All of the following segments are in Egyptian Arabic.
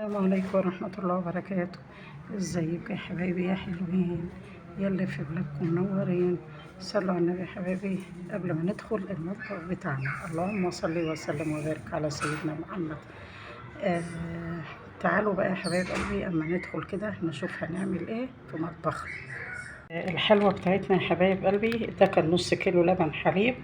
السلام عليكم ورحمة الله وبركاته. ازيكم يا حبايبي يا حلوين يلي في بلادكم منورين. صلوا على النبي يا حبايبي قبل ما ندخل المطبخ بتاعنا. اللهم صل وسلم وبارك على سيدنا محمد. تعالوا بقى يا حبايب قلبي اما ندخل كده نشوف هنعمل ايه في مطبخنا. الحلوة بتاعتنا يا حبايب قلبي ده كان نص كيلو لبن حليب،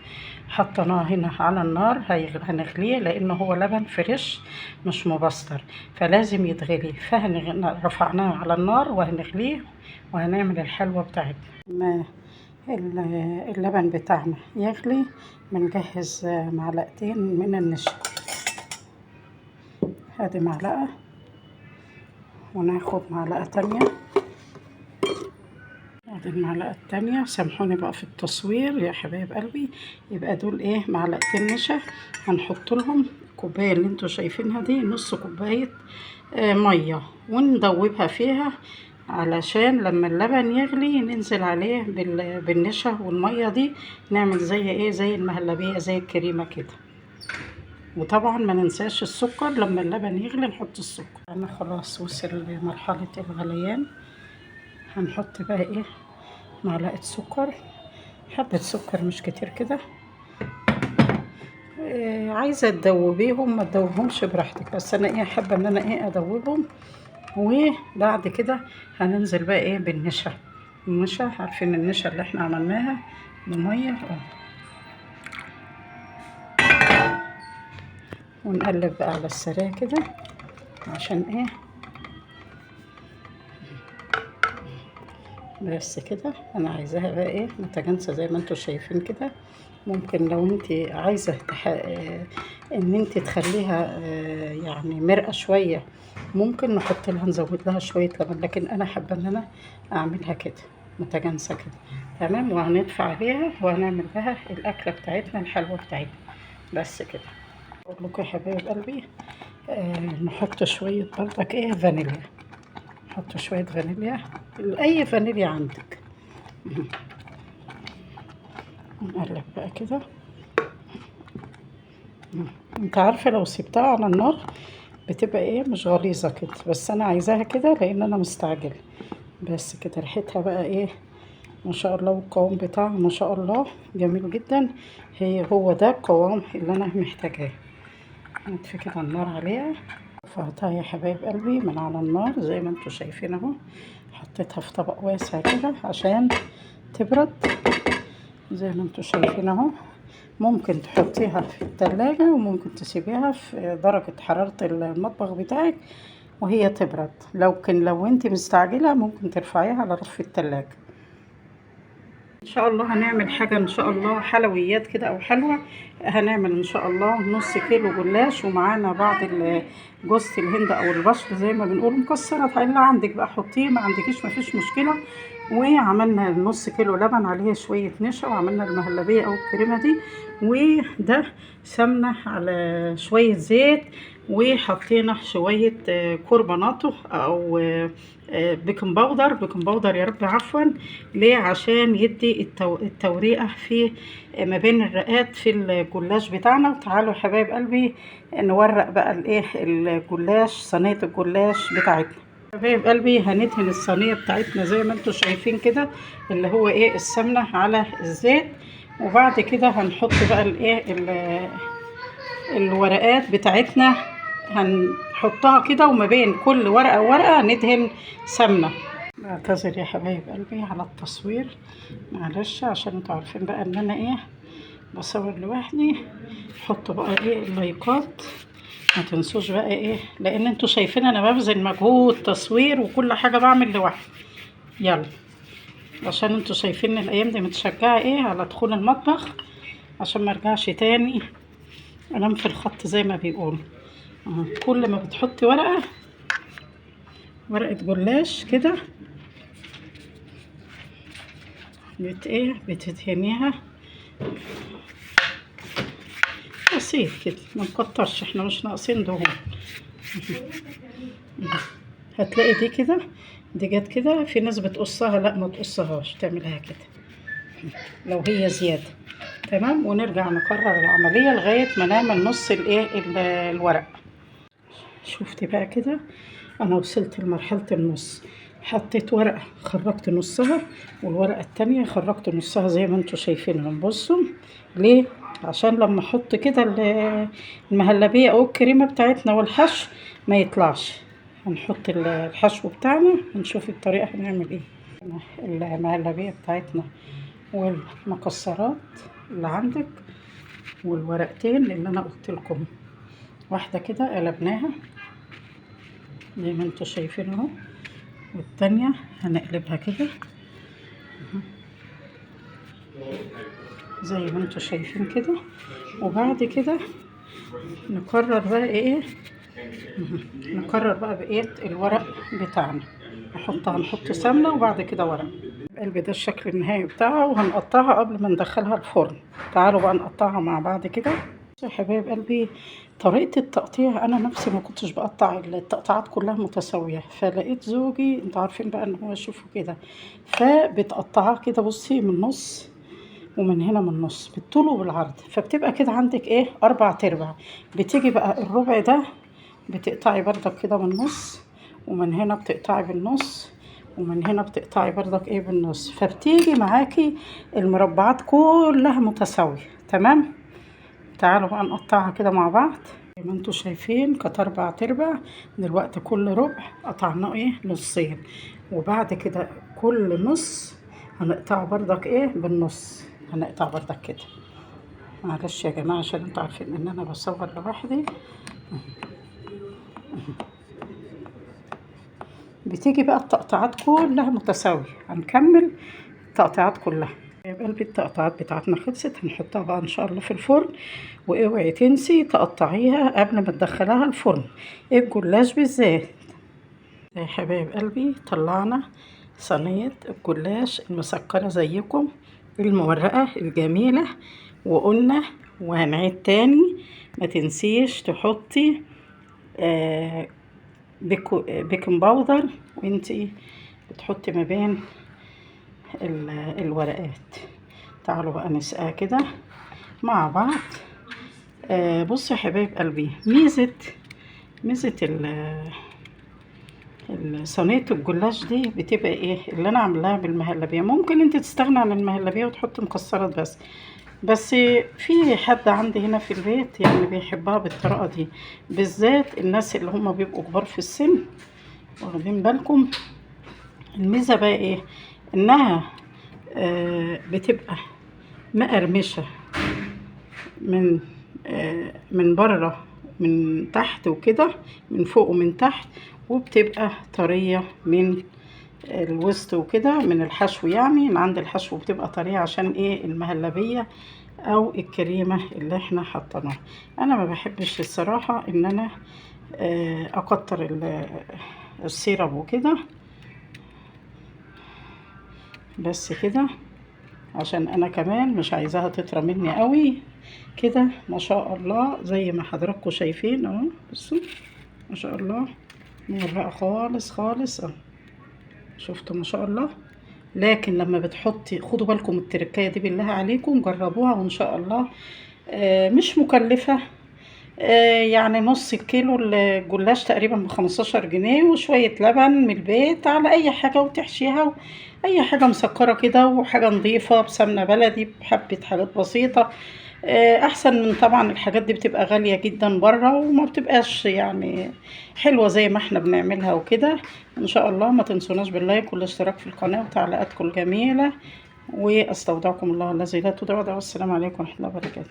حطيناه هنا على النار هنغليه لان هو لبن fresh مش مبستر فلازم يتغلي، فرفعناه على النار وهنغليه وهنعمل الحلوة بتاعتنا. ما اللبن بتاعنا يغلي بنجهز معلقتين من النشا، ادي معلقة وناخد معلقة تانية، ادي المعلقة التانية. سامحوني بقى في التصوير يا حبايب قلبي. يبقى دول ايه معلقتين نشا، هنحط لهم الكوباية اللي انتوا شايفينها دي نص كوباية مية، وندوبها فيها علشان لما اللبن يغلي ننزل عليه بالنشا والمية دي، نعمل زي ايه زي المهلبية زي الكريمة كده. وطبعا ما ننساش السكر، لما اللبن يغلي نحط السكر. انا خلاص وصل لمرحلة الغليان، هنحط بقى ايه معلقة سكر، حبة سكر مش كتير كده. عايزة تدوبيهم ما تدوبهمش براحتك، بس انا ايه حابة ان انا ايه ادوبهم. وبعد كده هننزل بقى ايه بالنشا. النشا عارفين النشا اللي احنا عملناها بمية، ونقلب بقى على السريع كده عشان ايه بس كده. انا عايزاها بقى ايه متجانسه زي ما انتوا شايفين كده. ممكن لو انت عايزه ان انت تخليها يعني مرقه شويه ممكن نحط لها نزود لها شويه لبن، لكن انا حابه ان انا اعملها كده متجانسه كده. تمام. وهندفع عليها وهنعمل بها الاكله بتاعتنا الحلوه بتاعتنا بس كده. اقول لكم يا حبايب قلبي نحط شويه برضك ايه فانيليا، نحط شويه فانيليا، اي فانيليا عندك. نقلب بقى كده. انت عارفه لو سبتها على النار بتبقى ايه مش غليظه كده، بس انا عايزاها كده لان انا مستعجله. بس كده ريحتها بقى ايه ما شاء الله، والقوام بتاعها ما شاء الله جميل جدا. هي هو ده القوام اللي انا محتاجاه. نطفي كده النار عليها. رفعتها يا حبايب قلبي من على النار زي ما انتوا شايفين اهو، حطيتها في طبق واسع كده عشان تبرد زي ما انتوا شايفين اهو. ممكن تحطيها في التلاجة وممكن تسيبيها في درجة حرارة المطبخ بتاعك وهي تبرد. لو انت مستعجلة ممكن ترفعيها على رف التلاجة. ان شاء الله هنعمل حاجة ان شاء الله حلويات كده او حلوة. هنعمل ان شاء الله نص كيلو جلاش، ومعانا بعض جوز الهند او البشر زي ما بنقول مكسرات، اللي عندك بقى حطيه، ما عندكيش مفيش مشكلة. وعملنا نص كيلو لبن عليه شوية نشا، وعملنا المهلبية او الكريمة دي، وده سمنة على شوية زيت، وحطينا شوية كربوناتو او baking powder، baking powder يا رب عفوا، ليه؟ عشان يدي التوريقة في ما بين الرقات في الجلاش بتاعنا. وتعالوا يا حبايب قلبي نورق بقى الايه الجلاش، صينية الجلاش بتاعتنا. حبايب قلبي هندهن الصينية بتاعتنا زي ما انتوا شايفين كده، اللي هو ايه السمنة على الزيت. وبعد كده هنحط بقى الايه الورقات بتاعتنا، هنحطها كده، وما بين كل ورقة وورقة ندهن سمنة. بعتذر يا حبايب قلبي على التصوير معلش، عشان انتوا عارفين بقى ان انا ايه بصور لوحدي. حطوا بقى ايه اللايكات، ما تنسوش بقى ايه، لان انتوا شايفين انا ببذل مجهود تصوير وكل حاجة بعمل لوحدي. يلا عشان انتوا شايفين الايام دي متشجعة ايه على دخول المطبخ، عشان ما ارجعش تاني انام في الخط زي ما بيقولوا. كل ما بتحطي ورقة جلاش كده بت ايه بتدهنيها بسيط كده، ما نكترش احنا مش ناقصين دهون. هتلاقي دي كده، دي جت كده، في ناس بتقصها، لا ما تقصهاش، تعملها كده لو هي زيادة. تمام. ونرجع نكرر العملية لغاية ما نعمل نص الايه الورق. شفتي بقى كده انا وصلت لمرحلة النص، حطيت ورقة خرجت نصها، والورقة التانية خرجت نصها زي ما انتوا شايفينهم. بصوا ليه؟ عشان لما احط كده المهلبية او الكريمة بتاعتنا والحشو ما يطلعش. هنحط الحشو بتاعنا ونشوف الطريقة هنعمل ايه. المهلبية بتاعتنا والمكسرات اللي عندك والورقتين اللي انا قلت لكم، واحدة كده قلبناها زي ما انتوا شايفين اهو، والتانية هنقلبها كده زي ما انتوا شايفين كده. وبعد كده نكرر بقى ايه، نكرر بقى بقية الورق بتاعنا، هنحط سمنة وبعد كده ورق. قلبي ده الشكل النهائي بتاعها، وهنقطعها قبل ما ندخلها الفرن. تعالوا بقى نقطعها مع بعض كده. يا حبايب قلبي طريقة التقطيع انا نفسي ما كنتش بقطع التقطيعات كلها متساوية، فلقيت زوجي انتوا عارفين بقى ان هو يشوفه كده، فبتقطعها كده بصي من النص ومن هنا من النص بالطول وبالعرض، فبتبقى كده عندك ايه 4/4. بتيجي بقى الربع ده بتقطعي بردك كده من النص، ومن هنا بتقطعي بالنص، ومن هنا بتقطعي بردك ايه بالنص، فبتيجي معاكي المربعات كلها متساوية. تمام. تعالوا بقى نقطعها كده مع بعض زي ما انتوا شايفين، كانت 4/4. دلوقتي كل ربع قطعناه ايه نصين، وبعد كده كل نص هنقطعه بردك ايه بالنص، هنقطع بردك كده. معلش يا جماعة عشان انتوا عارفين ان انا بصور لوحدي. بتيجي بقى التقطيعات كلها متساوية. هنكمل التقطيعات كلها. يا قلبي التقطيعات بتاعتنا خلصت، هنحطها بقى ان شاء الله في الفرن. واوعي تنسي تقطعيها قبل ما تدخليها الفرن، الجلاش بالذات. يا حبايب قلبي طلعنا صينية الجلاش المسكرة زيكم المورقة الجميلة، وقلنا وهنعيد تاني ما تنسيش تحطي baking powder وانتي بتحطي ما بين الورقات. تعالوا بقى نسقيها كده مع بعض. بصوا يا حبايب قلبي، ميزة صينية الجلاش دي بتبقى ايه اللي انا عاملاها بالمهلبية. ممكن انت تستغني عن المهلبية وتحط مكسرات بس في حد عندي هنا في البيت يعني بيحبها بالطريقة دي، بالذات الناس اللي هم بيبقوا كبار في السن، واخدين بالكم. الميزة بقى ايه؟ انها بتبقى مقرمشة من بره من تحت وكده، من فوق ومن تحت، وبتبقى طرية من الوسط وكده، من الحشو يعني، من عند الحشو بتبقى طرية عشان ايه؟ المهلبية او الكريمة اللي احنا حطيناها. انا ما بحبش الصراحة ان انا اكتر السيرب وكده، بس كده عشان انا كمان مش عايزاها تطرى مني قوي كده. ما شاء الله زي ما حضراتكم شايفين اهو، بصوا ما شاء الله مورقة خالص خالص اهو، شفتوا ما شاء الله. لكن لما بتحطي، خدوا بالكم التركايه دي بالله عليكم جربوها وان شاء الله مش مكلفة، يعني نص كيلو الجلاش تقريبا ب15 جنيه، وشوية لبن من البيت على اي حاجة، وتحشيها اي حاجة مسكره كده، وحاجه نظيفة بسمنه بلدي بحبه حاجات بسيطة، احسن من طبعا الحاجات دي بتبقى غالية جدا بره وما بتبقاش يعني حلوة زي ما احنا بنعملها وكده. ان شاء الله ما تنسوناش باللايك والاشتراك في القناة وتعليقاتكم الجميلة، واستودعكم الله الذي لا تضيع ودائعه. والسلام عليكم ورحمة الله وبركاته.